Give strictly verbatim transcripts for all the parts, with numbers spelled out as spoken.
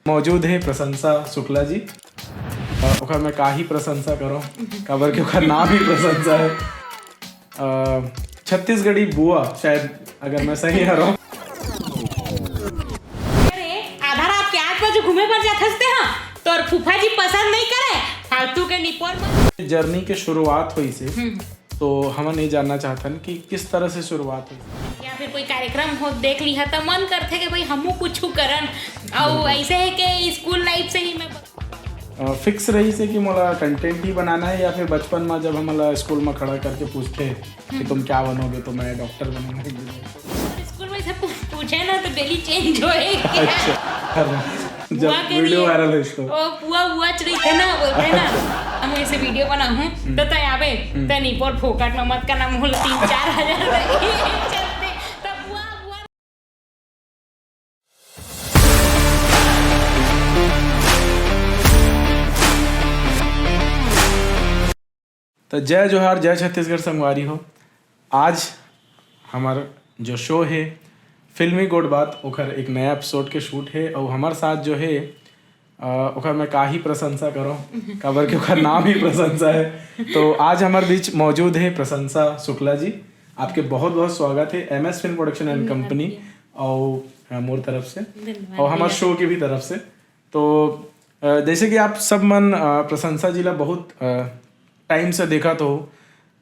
मौजूद हे प्रशंसा शुक्ला जी। अ, ओकर मैं का ही प्रशंसा करूँ, काबर के ओकर नाम ही प्रशंसा है। अ, छत्तीसगढ़ी बुआ, शायद, अगर मैं सही हरौं। अरे, आधा रात के आठ बजे घूमे बर जाथस ते, हाँ? तोर फूफा जी पसंद नहीं करे, फालतू के निपोर मन। जर्नी के शुरुआत होइस हे, हम्म। तो हमन ये जानना चाहथन कि किस तरह से शुरुआत हुई। या फिर कोई कार्यक्रम हो, देख लिहा, त मन करथे कि भाई, हमू कुछु करन। अउ बिल्कुल। ऐसे है कि स्कूल लाइफ से ही मैं अ, फिक्स रहिस हे कि मोला कंटेंट ही बनाना है, या फिर बचपन में जब हमला स्कूल में खड़ा करके पूछथे कि हम्म। तुम क्या बनोगे, तो मैं डॉक्टर बनूंगा, इंजीनियर। स्कूल में से पू-, पूछे ना, तो डेली चेंज होए। अच्छा, जब बुआ के वीडियो लिए वायरल होइस तो। ओ, बुआ, बुआ चढ़ी थे ना, बोलते हैं ना। हम ऐसे वीडियो बनाहूँ, हम्म। तो तय आवे, हम्म। तय नहीं, पर फोकट में मत करना, मोल तीन चार हजार रुपए चलते, तो बुआ, बुआ। तो जय जोहार, जय छत्तीसगढ़ संगवारी हो। आज हमार जो शो है फिल्मी गोठ बात, ओखर एक नया एपिसोड के शूट है, और हमार साथ जो है, अ, ओखर मैं का ही प्रशंसा करूँ, काबर के ओखर नाम ही प्रशंसा है। तो आज हमार बीच मौजूद है प्रशंसा शुक्ला जी। आपके बहुत बहुत स्वागत है M S film production and धन्यवाद कंपनी भैया। और, अ, मोर तरफ से धन्यवाद और हमार भैया। शो के भी तरफ से। तो, अ, जैसे कि आप सब मन, अ, प्रशंसा जी ला बहुत, अ, टाइम से देखत हो,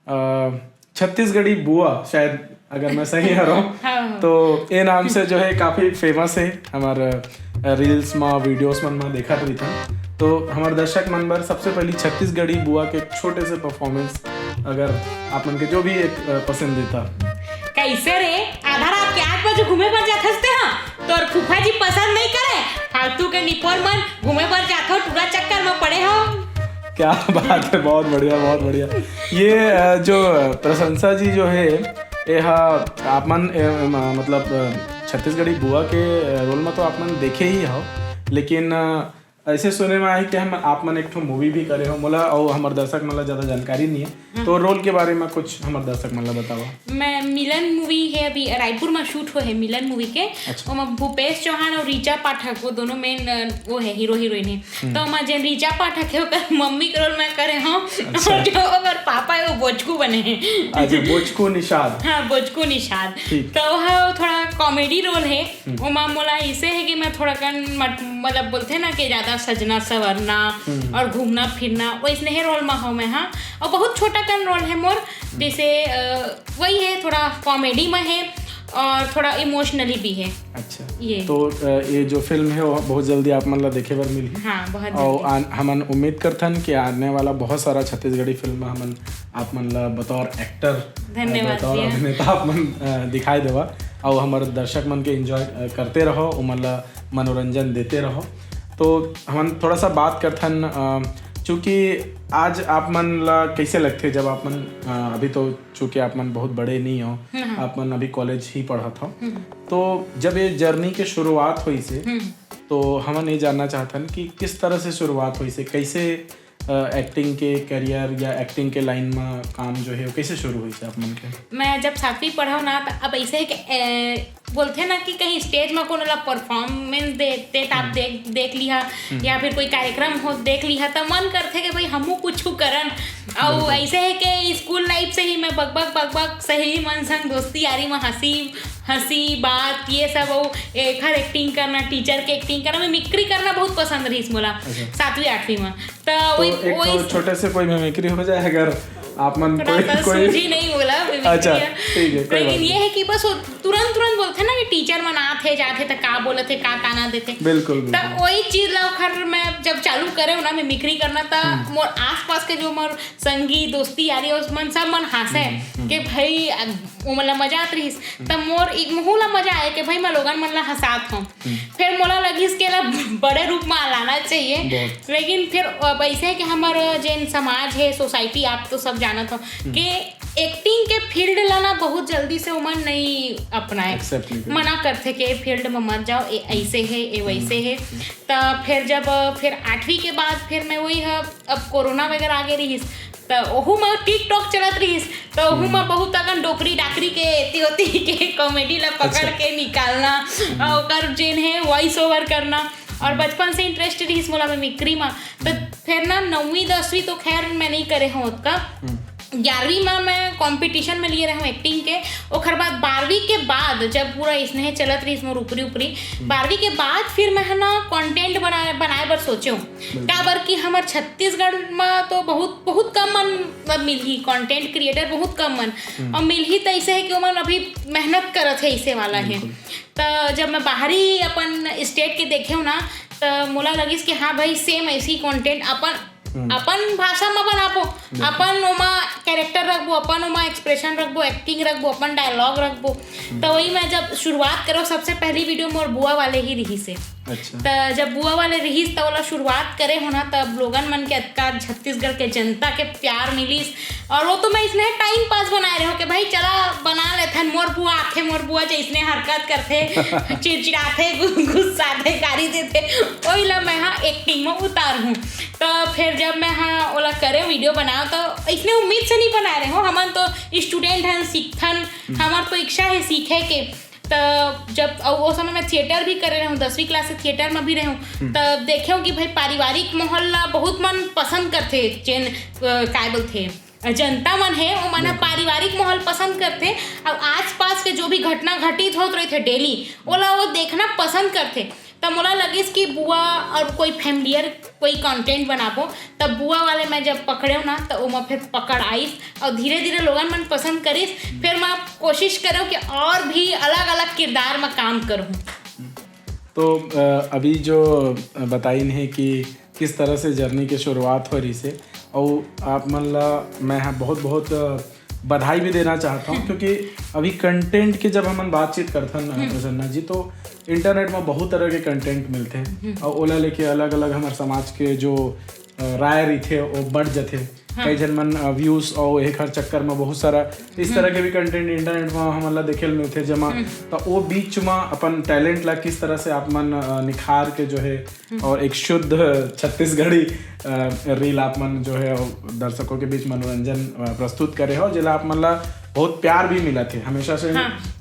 अ, छत्तीसगढ़ी बुआ, शायद, अगर मैं सही हरौं, हाँ, हाँ। तो ये नाम से जो है काफी फेमस है हमार, अ, रील्स में, वीडियोस मन में देखत रहिथन। तो हमार दर्शक मन बर सबसे पहली छत्तीसगढ़ी बुआ के छोटे से परफॉर्मेंस, अगर आप मन के जो भी एक, अ, पसंदीदा। कैसे रे, आधा रात के आठ बजे घूमे बर जाथस ते, हाँ? तोर फूफा जी पसंद नहीं करे, फालतू के निपोर मन घूमे बर जाथो, टूरा चक्कर में पड़े हो। क्या बात है, बहुत बढ़िया, बहुत बढ़िया। ये, अ, जो प्रशंसा जी जो है, ये हा, आप मन, ए, म-, मतलब, अ, छत्तीसगढ़ी बुआ के, अ, रोल में तो आप मन देखे ही हो, लेकिन, अ, ऐसे सुने में आए कि हम, आप मन एक ठो मूवी भी करे हो, मोला और हमर दर्शक मन ला ज्यादा जानकारी नहीं है, हाँ। तो रोल के बारे में कुछ हमर दर्शक मन ला बतावा। मैं मिलन मूवी है, अभी रायपुर में शूट हुआ है मिलन मूवी के। अच्छा। ओमा भूपेश चौहान और ऋचा पाठक, वो दोनों मेन, अ, वो है, हीरो हीरोइन है। हम्म। तो ओमा जेन ऋचा पाठक है, ओकर मम्मी के रोल मैं करे हूँ। अच्छा। और जो ओकर पापा है, वो बोचकू बने हैं। अच्छा, बोचकू निषाद। हाँ, बोचकू निषाद। ठीक। तो वह थोड़ा कॉमेडी रोल है। हम्म। ओमा मोला ऐसे है कि मैं थोड़ा कन मत-, मतलब बोलते हैं ना कि ज्यादा सजना संवरना हम्म। और घूमना फिरना, वैसने ही रोल में हूँ मैं, हाँ। और बहुत छोटा कन रोल है मोर, जैसे, अ, वही है, थोड़ा कॉमेडी में है और थोड़ा इमोशनली भी है। अच्छा। ये। तो, अ, ये जो फिल्म है, वो बहुत जल्दी आप मन ला देखे बर मिलही। हाँ, बहुत और जल्दी। आन-, हमन उम्मीद करथन कि आने वाला बहुत सारा छत्तीसगढ़ी फिल्म में हमन आप मन ला बतौर एक्टर, अ, धन्यवाद बतौर भैया। अभिनेता आप मन, अ, दिखाई देवा और हमर दर्शक मन के एंजॉय, अ, करते रहो, उमन ला मनोरंजन देते रहो। तो हमन थोड़ा सा बात करथन, अ, चूंकि आज आप मन ला कैसे लगथे जब आप मन, अ, अभी तो चूंकि आप मन बहुत बड़े नहीं हो, हम्म, हम्म। आप मन अभी कॉलेज ही पढ़त हो, हम्म। तो जब ये जर्नी के शुरुआत होइस हे, हम्म। तो हमन ये जानना चाहथन कि किस तरह से शुरुआत होइस हे, कैसे, अ, एक्टिंग के करियर या एक्टिंग के लाइन में काम जो है, वो कैसे शुरू होइस हे आप मन के? मैं जब सातवीं पढ़व ना, त अब ऐसे है कि, ए, बोलथे ना कि कहीं स्टेज में कोनो ला परफॉर्मेंस देते, त आप हम्म। देख, देख लिहा, हम्म। या फिर कोई कार्यक्रम हो, देख लिहा, त मन करथे कि भाई, हमू कुछु करन। अउ बिल्कुल। ऐसे है कि स्कूल लाइफ से ही मैं बकबक, बकबक, सहेली मन संग दोस्ती यारी में हंसी, हंसी, बात, ये सब, अउ एखर एक्टिंग करना, टीचर के एक्टिंग करना, मिमिक्री करना बहुत पसंद रहिस मोला, अच्छा। सातवीं, आठवीं में। त तो वही, एक वही तो छोटे से कोई मिमिक्री हो जाए, अगर आप मन थोड़ा कोई, सा कोई सूझी नहीं बोला, मिमिक्री अच्छा, है। ठीक है, कोई लेकिन बात ये नहीं। है कि बस वो तुरंत, तुरंत बोलथे ना कि टीचर मन आथे, जाथे, त का बोलथे, का ताना देथे। बिल्कुल, त बिल्कुल। वही चीज ला ओखर मैं जब चालू करे ना मिमिक्री करना, त हम्म। मोर आसपास के जो मोर संगी, दोस्ती, यारी, उस मन, सब मन हंसे हम्म, हम्म। कि भाई, अ, वो मतलब मजा आत रहिस। हम्म। त मोर एक मुहू ला मजा आए कि भाई, मैं लोगन मन ला हंसात हूँ। हम्म। फिर मोला लगिस के ला बड़े रूप में लाना चाहिए। बहुत। लेकिन फिर अब ऐसे है कि हमर जेन समाज है, सोसाइटी, आप तो सब जानत हो हम्म। कि एक्टिंग के फील्ड ला ना बहुत जल्दी से ओमन नहीं अपनाए। Accept नहीं करे। मना करथे कि ए फील्ड में मत जाओ, ए ऐसे है, ए वैसे हम्म। है। हम्म। त फिर जब, फिर आठवीं के बाद फिर मैं वही ह-, अब कोरोना वगैरह आगे रहिस, त ओहू में TikTok चलत रहिस, त ओहू में हम्म। बहुत अकन डोकरी डाकरी के एती ओती के कॉमेडी ला पकड़ अच्छा। के निकालना, हम्म। अउ ओकर जेन है वॉइस ओवर करना, और बचपन से इंटरेस्ट रहिस मोला मिमिक्री में। तो फिर ना नौवीं दसवीं तो खैर मैं नहीं करे हूँ ओतका, ग्यारहवीं में मैं कंपटीशन में लिए रहूँ एक्टिंग के। ओखर बाद बारहवीं के बाद जब पूरा स्नेह चलत रहिस मोर ऊपरी ऊपरी, बारहवीं के बाद फिर मैं ह ना कंटेंट बनाए बनाए बर सोचे हूँ। काबर कि हमर छत्तीसगढ़ में तो बहुत बहुत कम मन, मतलब, मिलही कंटेंट क्रिएटर, बहुत कम मन। और मिलही तो ऐसे है कि ओमन अभी मेहनत करत है, ऐसे वाला है। तो जब मैं बाहरी अपन स्टेट के देखे हूँ ना, तो मोला लगिस कि हाँ भाई, सेम ऐसी कंटेंट अपन अपन भाषा में बनाबो, अपन ओमा कैरेक्टर रखबो, अपन ओमा एक्सप्रेशन रखबो, एक्टिंग रखबो, अपन डायलॉग रखबो। तो वही मैं जब शुरुआत करो, सबसे पहली वीडियो मोर बुआ वाले ही रहिस हे। अच्छा। त जब बुआ वाले रहिस त ओला शुरुआत करे हो ना, तब लोगन मन के अतका छत्तीसगढ़ के जनता के प्यार मिलिस। और वो तो मैं इसने टाइम पास बनाए रहे हो कि भाई चला बना लेथन, मोर बुआ आथे, मोर बुआ जैसने हरकत करथे, चिड़चिड़ाथे, गु-, गुस्साथे, गारी देथे, ओही ला मैं हा एक्टिंग में उतार हूँ। तो फिर जब मैं हा ओला करे वीडियो बनाओ तो इसने उम्मीद से नहीं बनाए रहे हो, हमन तो स्टूडेंट हन, सीखथन, हमार तो इच्छा है सीखे के। त जब अउ वो समय मैं थिएटर भी करे रहूँ, दसवीं क्लास से थिएटर में भी रहूँ, त देखे हूँ कि भाई पारिवारिक माहौल ला बहुत मन पसंद करथे, जेन अ, काय बोलथे, जनता मन है वो मन ह पारिवारिक माहौल पसंद करथे। अब आसपास के जो भी घटना घटित होत रहिथे डेली, ओला वो देखना पसंद करथे। त मोला लगिस कि बुआ और कोई फैमिलियर कोई कंटेंट बनाबो। तब बुआ वाले मैं जब पकड़ेव ना, त ओमा फिर पकड़ आइस और धीरे धीरे लोगन मन पसंद करिस। फिर मैं कोशिश करेव कि और भी अलग अलग किरदार में काम करूँ। तो अ, अभी जो बताइन है कि किस तरह से जर्नी के शुरुआत हो रहिस हे, और आप मन ला मैं हा बहुत बहुत अ, बधाई भी देना चाहता हूँ, क्योंकि अभी कंटेंट के जब हमन बातचीत करथन अ, प्रसन्ना जी, तो इंटरनेट में बहुत तरह के कंटेंट मिलथे, और ओला लेके अलग अलग हमर समाज के जो अ, राय रहिथे वो बढ़ जथे। कई झन मन व्यूज और एक हर चक्कर में बहुत सारा इस तरह के भी कंटेंट इंटरनेट में हमन ला देखे ल मिलथे, जेमा त वो बीच में अपन टैलेंट ला किस तरह से आप मन अ, निखार के जो है और एक शुद्ध छत्तीसगढ़ी अ, रील आप मन जो है दर्शकों के बीच मनोरंजन अ, प्रस्तुत करे हो, जेला आप मन ला बहुत प्यार भी मिलत हे हमेशा से।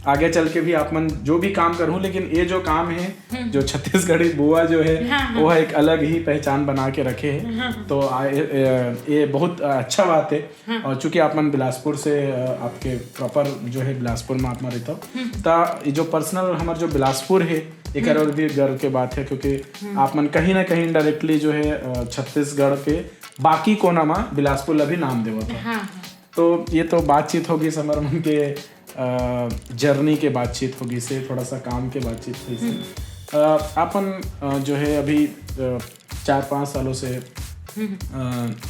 आगे चल के भी आप मन जो भी काम करहूँ, लेकिन ये जो काम है, जो छत्तीसगढ़ी बुआ जो है, वो एक अलग ही पहचान बना के रखे है। तो आ, ए, ए, ये बहुत अच्छा बात है। और चूंकि आप मन बिलासपुर से अ, आपके प्रॉपर जो है बिलासपुर में आप मन रहता हो, त ये जो पर्सनल हमार जो बिलासपुर है, एक और भी गर्व के बात है, क्योंकि आप मन कहीं ना कहीं डायरेक्टली जो है अ, छत्तीसगढ़ के बाकी कोना में बिलासपुर ला भी नाम देवत है। हाँ। तो ये तो बातचीत होगी समर मन के जर्नी के बातचीत होगी से, थोड़ा सा काम के बातचीत होगी से। अ, अपन अ, जो है अभी अ, चार पाँच सालों से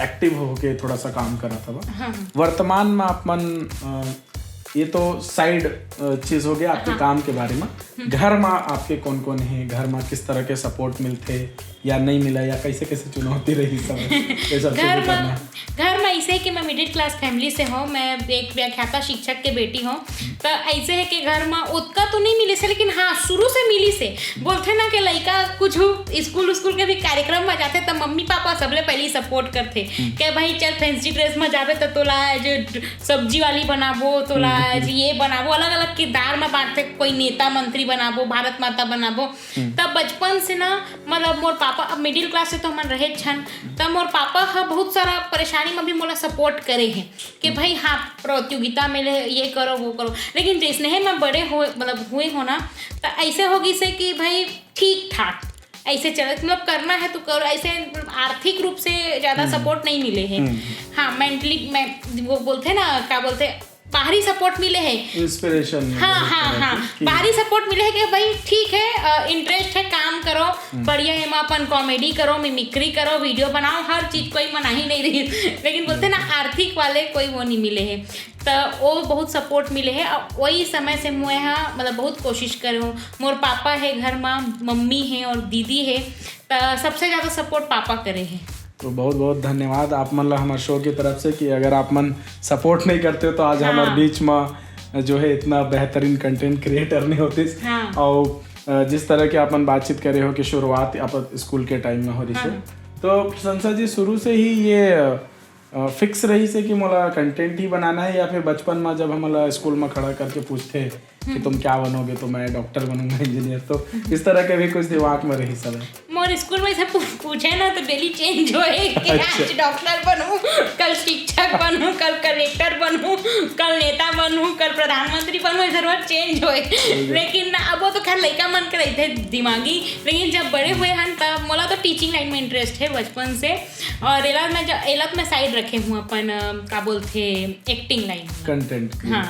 एक्टिव होके थोड़ा सा काम करा था। हाँ। वर्तमान में आप मन अ, ये तो साइड चीज हो गया आपके काम के बारे में। घर में आपके कौन कौन है, घर में किस तरह के सपोर्ट मिलते या नहीं मिला, या कैसे कैसे चुनौती रही सब ये सब घर शुरू में करना? घर में ऐसे है कि मैं मिडिल क्लास फैमिली से हूँ, मैं एक व्याख्याता शिक्षक के बेटी हूँ। तो ऐसे है कि घर में उतना तो नहीं मिले से, लेकिन हाँ, शुरू से मिली से। बोलते ना कि लड़का कुछ स्कूल स्कूल के भी कार्यक्रम में जाते, तब मम्मी पापा सबले पहले सपोर्ट करते कि भाई चल फैंसी ड्रेस में जाबे तो तोला आज सब्जी वाली बनाबो, तोला आज ये बनाबो, अलग अलग किरदार में बांटते, कोई नेता मंत्री बनाबो, भारत माता बनाबो। तब बचपन से ना, मतलब मोर पापा, अब मिडिल क्लास से तो हमन रहे छन, तब मोर पापा ह बहुत सारा परेशानी में भी मोला सपोर्ट करे हैं कि भाई हाँ, प्रतियोगिता में ले, ये करो, वो करो। लेकिन जैसने ही मैं बड़े हो, मतलब हुए हो ना, तो ऐसे हो गई से कि भाई ठीक ठाक ऐसे चलत, मतलब करना है तो करो, ऐसे मतलब आर्थिक रूप से ज्यादा सपोर्ट नहीं मिले हैं। हाँ, मेंटली मैं, वो बोलते हैं ना, क्या बोलते हैं, बाहरी सपोर्ट मिले है। इंस्पिरेशन। हाँ हाँ हाँ, बाहरी सपोर्ट मिले है कि भाई ठीक है, इंटरेस्ट है, काम करो, बढ़िया है, अपन कॉमेडी करो, मिमिक्री करो, वीडियो बनाओ, हर चीज, कोई मनाही नहीं रही। लेकिन बोलते ना, आर्थिक वाले कोई वो नहीं मिले है, तो वो बहुत सपोर्ट मिले है। और वही समय से मैं हाँ, मतलब बहुत कोशिश करे हूँ। मोर पापा है घर में, मम्मी है और दीदी है, तो सबसे ज्यादा सपोर्ट पापा करे हैं। तो बहुत बहुत धन्यवाद आप मन ला हमारे शो की तरफ से, कि अगर आप मन सपोर्ट नहीं करते हो तो आज हमारे बीच में जो है इतना बेहतरीन कंटेंट क्रिएटर नहीं होती। हाँ। और अ, जिस तरह की आप मन बातचीत करे हो कि शुरुआत आप स्कूल के टाइम में हो रही से, तो प्रशंसा जी, शुरू से ही ये फिक्स रही से कि मोला कंटेंट ही बनाना है, या फिर बचपन में जब हमला स्कूल में खड़ा करके पूछते कि तुम क्या बनोगे, तो मैं डॉक्टर बनूंगा, इंजीनियर, तो इस तरह के भी कुछ दिमाग में रही सब? और स्कूल में से पू-, पूछे ना तो डेली चेंज होए कि अच्छा। आज डॉक्टर बनूं, कल शिक्षक बनूं, कल कलेक्टर बनूं, कल नेता बनूं, कल प्रधानमंत्री बनूं, ऐसे रोज चेंज होए। लेकिन अब वो तो खैर लइका मन के रहिथे दिमागी, लेकिन जब बड़े हुए हन तब मोला तो टीचिंग लाइन में इंटरेस्ट है बचपन से। और एला मैं ज-, एला तो मैं साइड रखे हूँ अपन, अ, का बोलथे, एक्टिंग लाइन में। कंटेंट हाँ,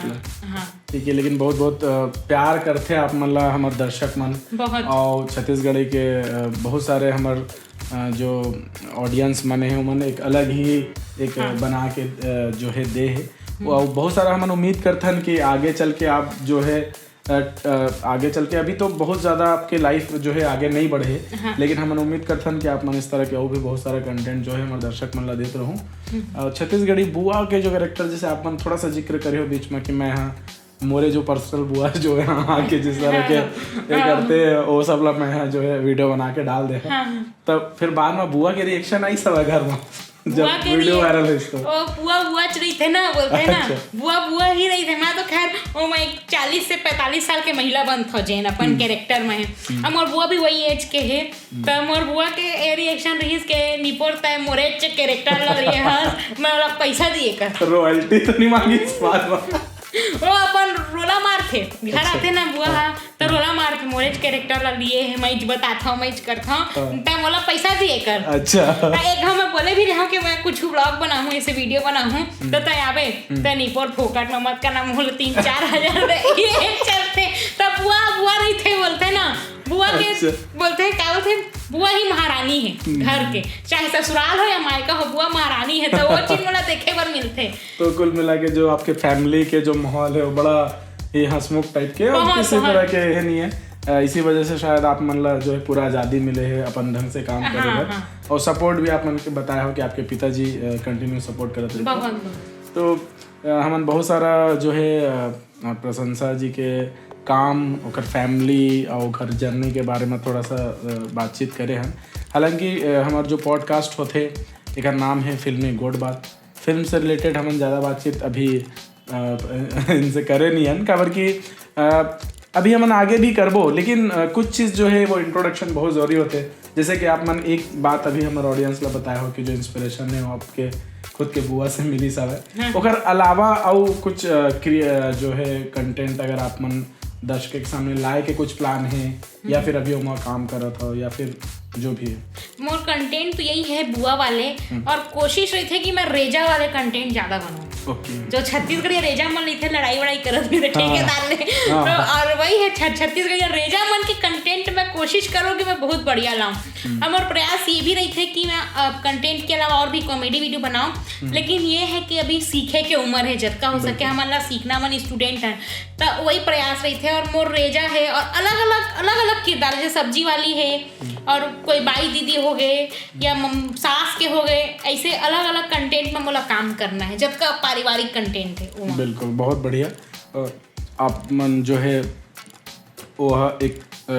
हाँ। ठीक है, लेकिन बहुत बहुत अ, प्यार करथे आप मन ला हमर दर्शक मन। बहुत। और छत्तीसगढ़ी के अ, बहुत सारे हमर अ, जो ऑडियंस मन है, उमन एक अलग ही एक हाँ। बना के अ, जो है दे है। और बहुत सारा हमन उम्मीद करथन कि आगे चल के आप जो है अ, अ, आगे चल के, अभी तो बहुत ज्यादा आपके लाइफ जो है आगे नहीं बढ़े है, हाँ। लेकिन हमन उम्मीद करथन कि आप मन इस तरह के और भी बहुत सारा कंटेंट जो है हमारे दर्शक मन ला देत रहूं। अ, छत्तीसगढ़ी बुआ के जो कैरेक्टर, जैसे आप मन थोड़ा सा जिक्र करे हो बीच में कि मैं हाँ मोरे जो पर्सनल बुआ जो है हाँ के जिस तरह के ये करते हैं, वो सब ला मैं हाँ जो है वीडियो बना के डाल दे। हाँ। तब फिर बाद में बुआ के रिएक्शन आई सब घर में जब बुआ के वीडियो लिए- वायरल है इसको। ओ बुआ बुआ च रहिथे ना, बोलथे ना, अच्छा। बुआ बुआ ही रहिथे। मैं तो खैर ओ मैं चालीस से पैंतालीस साल के महिला बनथो जेन अपन कैरेक्टर में है। अब मोर बुआ भी वही एज के है, त मोर बुआ के ए रिएक्शन रहिस के निपोर तय मोरे च कैरेक्टर ला लिए हस, मैं ओला पैसा दिए कर। रॉयल्टी तो नहीं मांगी इस बात में। वो अपन रोला मारथे, घर आथे ना बुआ हा, त रोला मारथे, मोरे च कैरेक्टर ला लिए है, मैं च बताथव, मैं च करथव, त मोला पैसा दिए कर। अच्छा। त एक घाव मैं बोले भी रहूं कि मैं कुछ व्लॉग बनाऊं, ऐसे वीडियो बनाऊं, त तय आवे, त निपोर फोकट में मत करना, मोला तीन चार हजार दे, ये चलथे। त बुआ बुआ रहिथे बोलथे ना, बुआ के अच्छा। बोलथे का बोलथे, बुआ ही महारानी है घर के, चाहे ससुराल हो या मायका हो, बुआ महारानी है, त वो चीज मोला देखे बर मिलथे। तो कुल मिला के जो आपके फैमिली के जो माहौल है वो बड़ा ही हंसमुख टाइप के और बहुत, किसी बहुत। तरह के ये नहीं है। अ, इसी वजह से शायद आप मन ला जो है पूरा आज़ादी मिले है अपन ढंग से काम करे हाँ, बर। हाँ। और सपोर्ट भी आप मन के बताया हो कि आपके पिताजी कंटिन्यू सपोर्ट करत रहे। बहुत बहुत। तो अ, हमन बहुत सारा जो है अ, प्रशंसा जी के काम, ओकर फैमिली और ओकर जर्नी के बारे में थोड़ा सा अ, बातचीत करे हन। हालांकि अ, हमार जो पॉडकास्ट होथे एकर नाम है फिल्मी गोठ बात। फिल्म से रिलेटेड हमन ज़्यादा बातचीत अभी अ, इनसे करे नहीं हन, काबर कि अ, अभी हमन आगे भी करबो, लेकिन अ, कुछ चीज़ जो है वो इंट्रोडक्शन बहुत ज़रूरी होथे। जैसे कि आप मन एक बात अभी हमर ऑडियंस ला बताए हो कि जो इंस्पिरेशन है वो आपके खुद के बुआ से मिली सब है। ओकर अलावा अउ कुछ अ, क्रिए-, अ, जो है कंटेंट अगर आप मन दर्शक के सामने लाए के कुछ प्लान है या फिर अभी ओमा काम करत हो या फिर जो भी है। मोर कंटेंट तो यही है बुआ वाले, और कोशिश रहिथे कि मैं रेजा वाले कंटेंट ज्यादा बनाऊं। ओके। जो छत्तीसगढ़िया रेजा मन रहिथे, लड़ाई वड़ाई करत भी थे हाँ। ठेकेदार ले। हाँ। तो और वही है छ-, छत्तीसगढ़िया रेजा मन के कंटेंट में कोशिश करूँ कि मैं बहुत बढ़िया लाऊं। और मोर प्रयास ये भी रहिथे कि मैं कंटेंट के अलावा और भी कॉमेडी वीडियो बनाऊं, लेकिन ये है कि अभी सीखे के उम्र है, जतका हो सके हमन ला सीखना, मन स्टूडेंट है, तो वही प्रयास रहिथे। और मोर रेजा है और अलग अलग अलग अलग किरदार, जैसे सब्जी वाली है और कोई बाई दीदी हो गए या मम-, सास के हो गए, ऐसे अलग अलग कंटेंट में मोला काम करना है, जतका पारिवारिक कंटेंट है वो। बिल्कुल, बहुत बढ़िया। अ, आप मन जो है वो एक अ,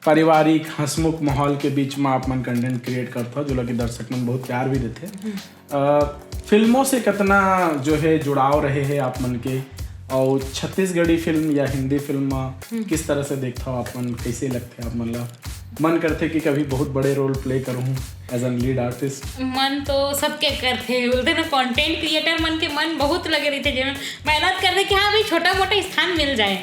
पारिवारिक हंसमुख माहौल के बीच में आप मन कंटेंट क्रिएट करत हो, जो ला कि दर्शक मन बहुत प्यार भी देथे। अ, फिल्मों से कितना जो है जुड़ाव रहे है आप मन के, और छत्तीसगढ़ी फिल्म या हिंदी फिल्म में किस तरह से देखता हो आप मन, कैसे लगते हैं आप मन ला? मन करथे कि कभी बहुत बड़े रोल प्ले करूँ एज एन लीड आर्टिस्ट। मन तो सबके करथे, बोलथे ना, कंटेंट क्रिएटर मन के मन बहुत लगे रहिथे, जेमे मेहनत करथे कि हाँ भाई, छोटा मोटा स्थान मिल जाए।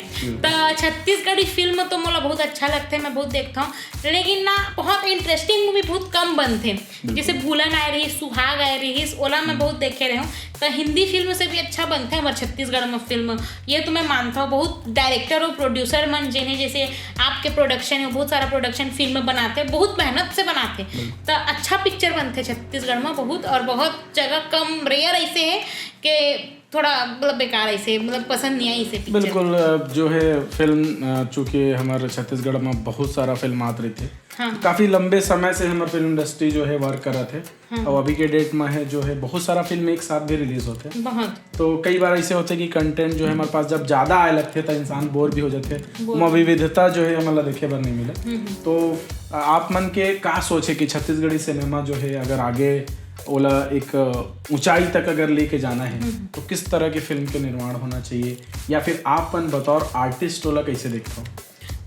तो छत्तीसगढ़ी फिल्म तो मोला बहुत अच्छा लगथे, मैं बहुत देखता हूँ, लेकिन ना बहुत इंटरेस्टिंग मूवी बहुत कम बनथे। जैसे भूलन आए रहिस, सुहाग आए रहिस, ओला मैं बहुत देखे रहे हूँ। तो हिंदी फिल्म से भी अच्छा बनथे हमर छत्तीसगढ़ में फिल्म, ये तो मैं मानता हूँ। बहुत डायरेक्टर और प्रोड्यूसर मन जेने जैसे आपके प्रोडक्शन है, बहुत सारा प्रोडक्शन फिल्म बनाथे, बहुत मेहनत से बनाथे, तो अच्छा पिक्चर बनथे छत्तीसगढ़ में बहुत। और बहुत जगह कम, रेयर ऐसे है कि थोड़ा मतलब बेकार ऐसे, मतलब पसंद नहीं आई इसे पिक्चर। बिल्कुल। अब जो है फिल्म, अ, चूंकि हमारे छत्तीसगढ़ में बहुत सारा फिल्म आत रहिथे, हाँ। काफी लंबे समय से हमारे फिल्म इंडस्ट्री जो है वर्क करत है। और अभी के डेट में है जो है बहुत सारा फिल्म एक साथ भी रिलीज होथे। बहुत। तो कई बार ऐसे होथे कि कंटेंट जो है हमारे पास जब ज्यादा आए लगथे तो इंसान बोर भी हो जाथे। ओमा विविधता जो है हमन ला देखे बर नहीं मिले। तो अ, आप मन के का सोच है कि छत्तीसगढ़ी सिनेमा जो है अगर आगे ओला एक अ, ऊंचाई तक अगर लेके जाना है तो किस तरह की फिल्म के निर्माण होना चाहिए, या फिर आप मन बतौर आर्टिस्ट ओला कैसे देखते हो?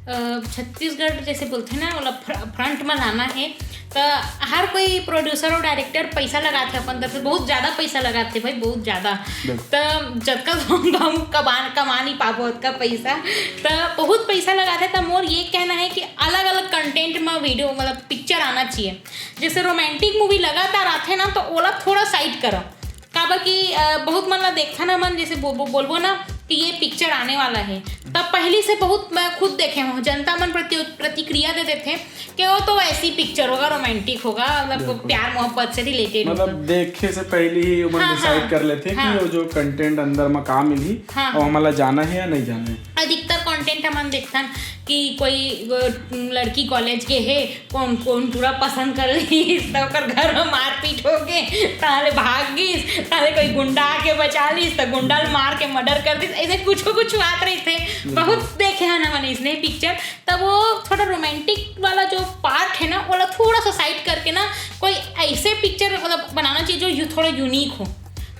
अ, छत्तीसगढ़ जैसे बोलथे ना, ओला फ्र-, फ्रंट में लाना है, त हर कोई प्रोड्यूसर और डायरेक्टर पैसा लगाथे अपन तरफ से, बहुत ज्यादा पैसा लगाथे भाई, बहुत ज्यादा। बिल्कुल। त जतका तुम कमा कमा नहीं पाबो ओतका पैसा, त बहुत पैसा लगाथे। त मोर ये कहना है कि अलग अलग कंटेंट में वीडियो, मतलब पिक्चर आना चाहिए। जैसे रोमांटिक मूवी लगातार आथे ना, तो ओला थोड़ा साइड करो। काबर कि अ, बहुत मन ला देखथन हमन, जैसे बो, बो, बोलबो ना कि ये पिक्चर आने वाला है, तब पहली से बहुत, मैं खुद देखे हूँ, जनता मन प्रति प्रतिक्रिया दे देथे कि वो तो ऐसी पिक्चर होगा, रोमांटिक होगा, मतलब बिल्कुल। प्यार मोहब्बत से रिलेटेड होगा। मतलब देखे से पहले ही उमन हाँ, डिसाइड हाँ, कर लेथे हाँ। कि वो जो कंटेंट अंदर में का मिलही हाँ, और हाँ। हमला जाना है या नहीं जाना है। अधिकतर कंटेंट हमन देखथन कि कोई अ, लड़की कॉलेज के है, कोन कोन टूरा पसंद कर लिस, त ओकर घर में मारपीट हो गे, ताले भाग गिस, ताले कोई गुंडा आके बचा लिस, त गुंडा ल मार के मर्डर कर दिस, ऐसे कुछ कुछ बात रहिथे। बहुत देखे हन हमन इसने पिक्चर। तब वो थोड़ा रोमांटिक वाला जो पार्ट है ना, वाला थोड़ा सा साइड करके ना, कोई ऐसे पिक्चर मतलब बनाना चाहिए जो यू थोड़ा यूनिक हो,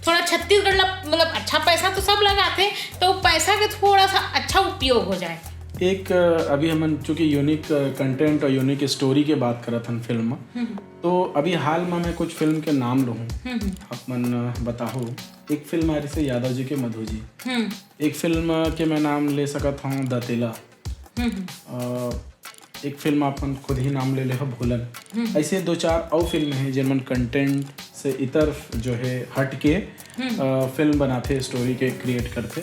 थोड़ा छत्तीसगढ़ ला मतलब अच्छा पैसा तो सब लगाथे, तो पैसा के थोड़ा सा अच्छा उपयोग हो जाए। एक अ, अभी हमन चूंकि यूनिक कंटेंट और यूनिक स्टोरी के बात करत हन फिल्म में, तो अभी हाल में मैं कुछ फिल्म के नाम लूँ, आप मन अ, बताहो। एक फिल्म आ रही से यादव जी के मधु जी, हम्म एक फिल्म के मैं नाम ले सकत हूँ दतेला, हम्म अ, एक फिल्म आप मन खुद ही नाम ले ले हो भूलन। ऐसे दो चार और फिल्म है जिनमन कंटेंट से इतर जो है हट के अ, फिल्म बनाथे, स्टोरी के क्रिएट करथे।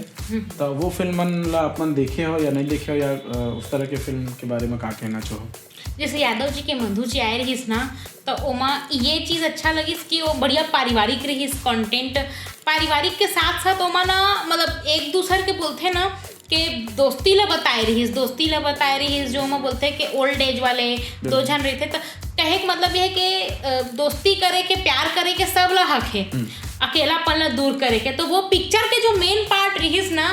तो वो फिल्म मन ला आप मन देखे हो या नहीं देखे हो, या अ, उस तरह के फिल्म के बारे में का कहना चाहो? जैसे यादव जी के मधु जी आए रहिस ना, तो ओमा ये चीज अच्छा लगिस कि वो बढ़िया पारिवारिक रहिस कंटेंट। पारिवारिक के साथ साथ ओमा ना मतलब एक दूसर के बोलथे ना कि दोस्ती ला बताए रहिस, दोस्ती ला बताए रहिस, जो ओमा बोलथे कि ओल्ड एज वाले दो झन रहिथे। तो कहे के मतलब ये है कि अ, दोस्ती करे के, प्यार करे के सब ला हक है, अकेलापन ला दूर करे के। तो वो पिक्चर के जो मेन पार्ट रहिस ना,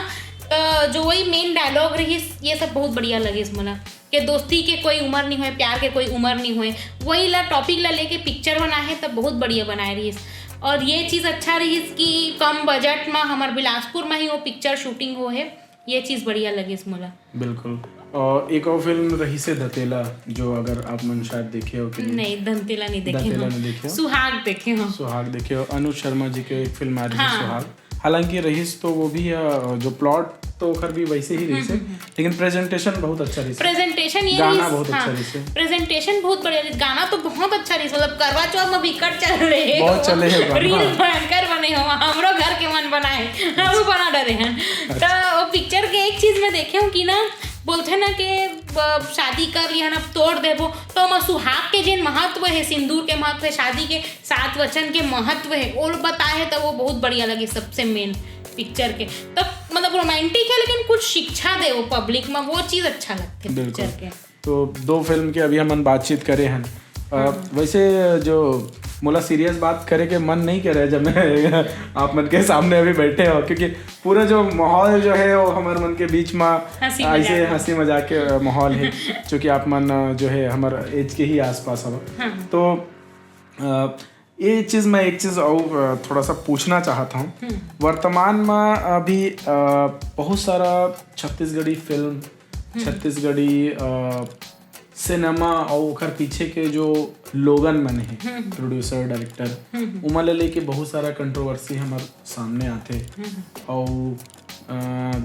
अ, जो वही मेन डायलॉग रहिस, ये सब बहुत बढ़िया लगिस मोला। कि दोस्ती के कोई उम्र नहीं होए, प्यार के कोई उम्र नहीं होए, वही ला टॉपिक ला लेके पिक्चर बना है, तब बहुत बढ़िया बनाए रहिस। और ये चीज अच्छा रहिस कि कम बजट में हमर बिलासपुर में ही वो पिक्चर शूटिंग हो है, ये चीज बढ़िया लगिस मोला। बिल्कुल। और एक और फिल्म रही से दतेला, जो अगर आप मन शायद देखे हो कि नहीं। नहीं, दंतेला नहीं देखे दंतेला हो। नहीं देखे हो। सुहाग देखे हो। सुहाग देखे हो, अनुज शर्मा जी के एक फिल्म आ रही है हाँ। सुहाग। हालांकि रहीस तो वो भी अ, जो प्लॉट तो ओकर भी वैसे ही रहीस है, लेकिन प्रेजेंटेशन बहुत अच्छा रहीस है। प्रेजेंटेशन ये गाना रहीस, बहुत अच्छा हाँ, रहीस है। प्रेजेंटेशन बहुत बढ़िया रहीस। गाना तो बहुत अच्छा रहीस, मतलब करवा चौथ में बिकट चल रहे बहुत चले हे गाना। रील भयंकर बने हो, हमरो घर के मन बनाए, हम बना डरे हैं। तो वो पिक्चर के एक चीज में देखे हूँ कि ना, बोलथे ना कि अ, शादी कर लिया ना, अब तोड़ देबो, तो ओमा सुहाग के जेन महत्व है, सिंदूर के महत्व है, शादी के सात वचन के महत्व है, वो बताए है, तो वो बहुत बढ़िया लगे। सबसे मेन पिक्चर के तो मतलब रोमांटिक है, लेकिन कुछ शिक्षा दे वो पब्लिक में, वो चीज अच्छा लगते बिल्कुल। पिक्चर के। तो दो फिल्म के अभी हमन बातचीत करे हन। अ, वैसे जो मोला सीरियस बात करे के मन नहीं करे जब मैं आप मन के सामने अभी बैठे हो, क्योंकि पूरा जो माहौल जो है वो हमारे मन के बीच में हंसी ऐसे मजाक। हंसी मजाक के अ, माहौल है, क्योंकि आप मन अ, जो है हमारे एज के ही आसपास हो। हाँ। तो अ, ये चीज मैं एक चीज और अ, थोड़ा सा पूछना चाहता हूँ। वर्तमान में अभी अ, बहुत सारा छत्तीसगढ़ी फिल्म, छत्तीसगढ़ी अ, सिनेमा और ओकर पीछे के जो लोगन मन है, प्रोड्यूसर, डायरेक्टर, उमन ले लेके बहुत सारा कंट्रोवर्सी हमारे सामने आते। और अ,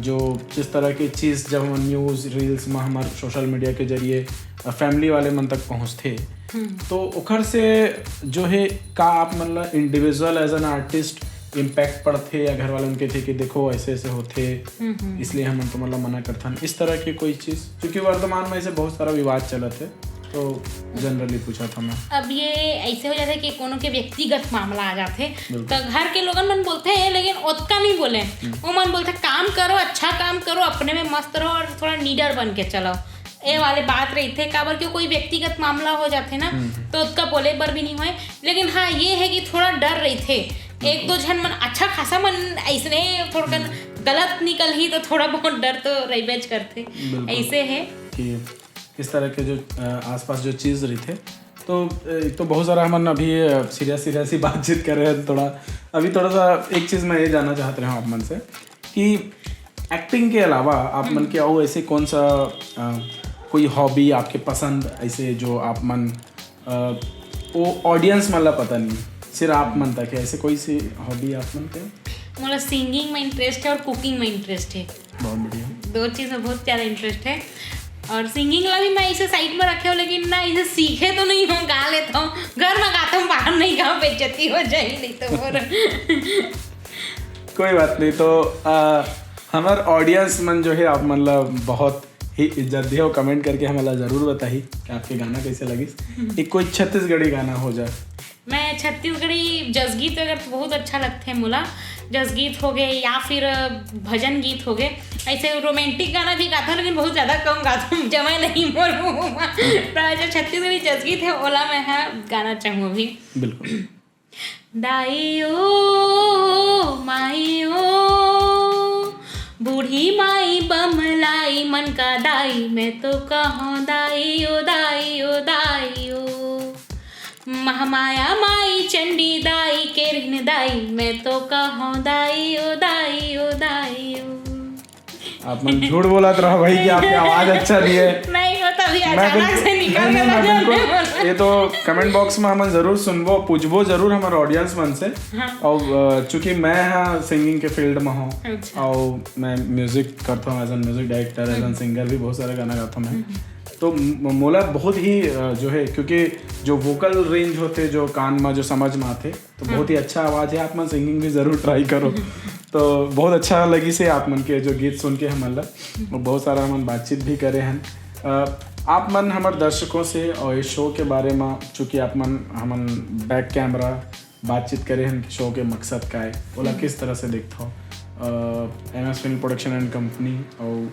जो जिस तरह के चीज जब हम न्यूज रील्स में, हमारे सोशल मीडिया के जरिए फैमिली वाले मन तक पहुंचते, तो ओकर से जो है का आप मन ला individual as an artist impact पड़थे या घर वाले उनके थे कि देखो ऐसे ऐसे होते, इसलिए हम तुम ला मना करथन, इस तरह की कोई चीज? क्योंकि वर्तमान में ऐसे बहुत सारा विवाद चलत है, तो जनरली पूछा था मैं। अब ये ऐसे हो जाथे कि कोनो के व्यक्तिगत मामला आ जाथे, तो घर के लोगन मन बोलथे, लेकिन ओतका नहीं बोले। वो मन बोलथे, काम करो, अच्छा काम करो, अपने में मस्त रहो और थोड़ा निडर बन के चलाओ। ये वाले बात रहिथे, काबर कि कोई व्यक्तिगत मामला हो जाथे ना, तो ओतका बोले बर भी नहीं होए। लेकिन हाँ, ये है कि थोड़ा डर रहिथे। एक दो झन मन, अच्छा खासा मन ऐसने थोड़कन गलत निकल ही, तो थोड़ा बहुत डर तो रहिबेच करथे। बिल्कुल। ऐसे है। कि किस तरह के जो अ, आसपास जो चीज रहिथे। तो अ, एक तो बहुत सारा हमन अभी सीरियस सीरियस ही बातचीत कर रहे हैं थोड़ा। अभी थोड़ा सा एक चीज मैं ये जानना चाहत रहे हूँ आप मन से कि एक्टिंग के अलावा आप मन के और ऐसे कौन सा अ, कोई हॉबी आपके पसंद, ऐसे जो आप मन, अ, वो ऑडियंस मन ला पता नहीं, सिर्फ आप मन तक है, ऐसे कोई सी हॉबी आप मन के? मोला सिंगिंग में इंटरेस्ट है और कुकिंग में इंटरेस्ट है। बहुत बढ़िया। दो चीज में बहुत ज्यादा इंटरेस्ट है। और सिंगिंग ला भी मैं इसे साइड में रखे हूँ, लेकिन ना इसे सीखे तो नहीं हूँ, गा लेता हूँ। घर में गाता हूँ, बाहर नहीं गाऊँ, बेइज्जती हो जाए नहीं तो। और कोई बात नहीं। तो आ, हमार ऑडियंस मन जो है आप मन ला बहुत ही इज्जत दिए और कमेंट करके हमला जरूर बताही कि आपके गाना कैसे लगिस। एक कोई छत्तीसगढ़ी गाना हो जाए। मैं छत्तीसगढ़ी जसगीत अगर तो बहुत अच्छा लगथे मोला। जसगीत हो गए या फिर भजन गीत हो गए। ऐसे रोमांटिक गाना भी गाता हूँ, लेकिन बहुत ज्यादा कम गाता हूँ, जमा नहीं मोर मुंह में। पर जो छत्तीसगढ़ी जसगीत है, ओला मैं हा गाना चाहूँ अभी। बिल्कुल। दाई ओ, माई ओ, बूढ़ी माई बमलाई मन का दाई, मैं तो कहूँ दाई ओ, दाई ओ, दाई ओ। महामाया माई चंडी दाई, केरहिन दाई, मैं तो कहूँ दाई ओ, दाई ओ, दाई ओ। आप मन झूठ बोलत रहो भाई कि आपके आवाज अच्छा नहीं है। नहीं, वो तो अभी मैं अचानक बिल्कुल- से निकल नहीं, गया। नहीं, मैं बिल्कुल, ये तो कमेंट बॉक्स में हमन जरूर सुनबो, पूछबो जरूर हमारे ऑडियंस मन से। हाँ। और अ, चूंकि मैं हाँ सिंगिंग के फील्ड में हूँ अच्छा। और मैं म्यूजिक करता हूँ, as an music director, as an singer भी बहुत सारे गाना गाता हूँ मैं। तो म- मोला बहुत ही अ, जो है, क्योंकि जो वोकल रेंज होते, जो कान में जो समझ में आते, तो बहुत ही अच्छा आवाज है। आप मन सिंगिंग भी जरूर ट्राई करो। तो बहुत अच्छा लगी से आप मन के जो गीत सुन के हमन ला, और बहुत सारा हमन बातचीत भी करे हैं। अ, आप मन हमर दर्शकों से और इस शो के बारे में, चूंकि आप मन हमन बैक कैमरा बातचीत करे हैं कि शो के मकसद का है, ओला किस तरह से देखता हो? M S film production and company और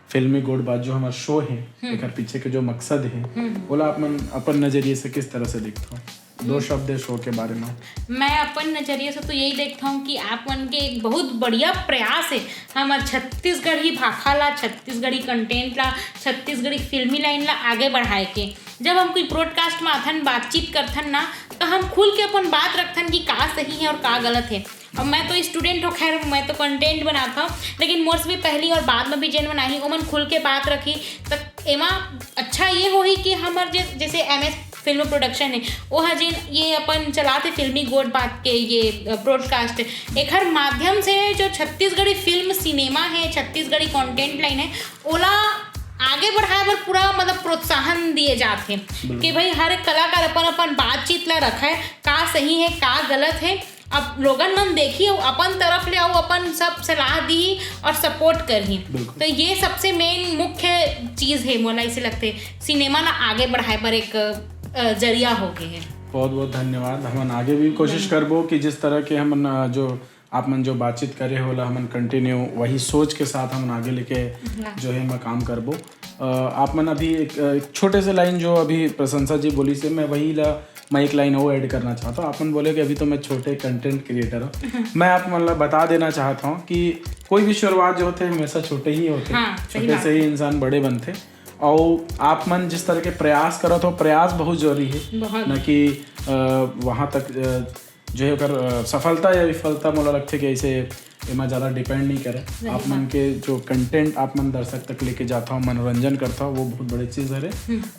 फिल्मी गोठ बात जो हमार शो है, एकर पीछे के जो मकसद है, ओला आप मन अपन नजरिए से किस तरह से देखता हो? दो शब्द है शो के बारे में। मैं अपन नजरिए से तो यही देखता हूँ कि आप मन के एक बहुत बढ़िया प्रयास है हमार छत्तीसगढ़ी भाखा ला, छत्तीसगढ़ी कंटेंट ला, छत्तीसगढ़ी फिल्मी लाइन ला आगे बढ़ाए के। जब हम कोई ब्रॉडकास्ट में आथन, बातचीत करथन ना, तो हम खुल के अपन बात रखथन कि का सही है और का गलत है। अब मैं तो स्टूडेंट हो, खैर मैं तो कंटेंट बनाता हूँ, लेकिन मोर से भी पहली और बाद में भी जेन मन आही, ओमन खुल के बात रखी। त एमा अच्छा ये होही कि हमर जे, जैसे एम एस फिल्म प्रोडक्शन है, वो ह जेन ये अपन चलाते फिल्मी गोठ बात के ये ब्रॉडकास्ट, एकर माध्यम से जो छत्तीसगढ़ी फिल्म सिनेमा है, छत्तीसगढ़ी कंटेंट लाइन है, ओला आगे बढ़ाए बर पूरा मतलब प्रोत्साहन दिए जात हे कि भाई हर एक कलाकार अपन अपन बातचीत ला रखे, का सही है, का गलत है। अब लोगन मन देखी, अउ अपन तरफ ले अउ अपन सब सलाह दी और सपोर्ट करही। बिल्कुल। तो ये सबसे मेन मुख्य चीज है, मोला इसे लगते सिनेमा ला आगे बढ़ाए बर एक अ, जरिया हो गए है। बहुत बहुत धन्यवाद। हमन आगे भी कोशिश करबो कि जिस तरह के हमन अ, जो आप मन जो बातचीत करे हो, ओला हमन कंटिन्यू वही सोच के साथ हमन आगे लेके जो है मैं काम करबो। अ, आप मन अभी एक, एक छोटे से लाइन जो अभी प्रशंसा जी बोली से, मैं वही ला मैं एक लाइन और ऐड करना चाहता हूँ। आप मन बोले कि अभी तो मैं छोटे कंटेंट क्रिएटर हूँ। मैं आप मन ला बता देना चाहता हूँ कि कोई भी शुरुआत जो होते हैं हमेशा छोटे ही होते हैं। हाँ, सही छोटे बात से ही इंसान बड़े बनते। और आप मन जिस तरह के प्रयास करत हो, प्रयास बहुत जरूरी है। बहुत। न कि अ, वहाँ तक अ, जो है ओकर अ, सफलता या विफलता मोला लगथे कि ऐसे एमा ज़्यादा डिपेंड नहीं करे। सही आप मन के जो कंटेंट आप मन दर्शक तक लेके जाता हो, मनोरंजन करता हो, वो बहुत बड़े चीज़ हरे।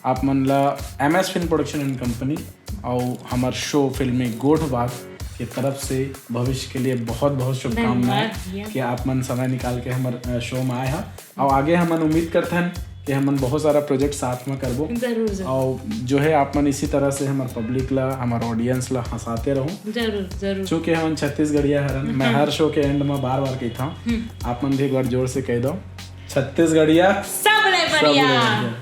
आप मन ला M S film production and company और हमार शो फिल्मी गोठ बात के तरफ से भविष्य के लिए बहुत बहुत शुभकामनाएं धन्यवाद भैया। कि आप मन समय निकाल के हमार अ, शो में आए हैं। और आगे हमन उम्मीद करथन कि हमन बहुत सारा प्रोजेक्ट साथ में करबो। जरूर, जरूर। और जो है आप मन इसी तरह से हमार पब्लिक ला, हमार ऑडियंस ला हंसाते रहो। जरूर, जरूर। चूंकि हमन छत्तीसगढ़िया हरन, मैं हर शो के एंड में बार बार कहता हूँ, आप मन भी एक बार जोर से कह दो, छत्तीसगढ़िया सब ले सब बढ़िया। ले बढ़िया।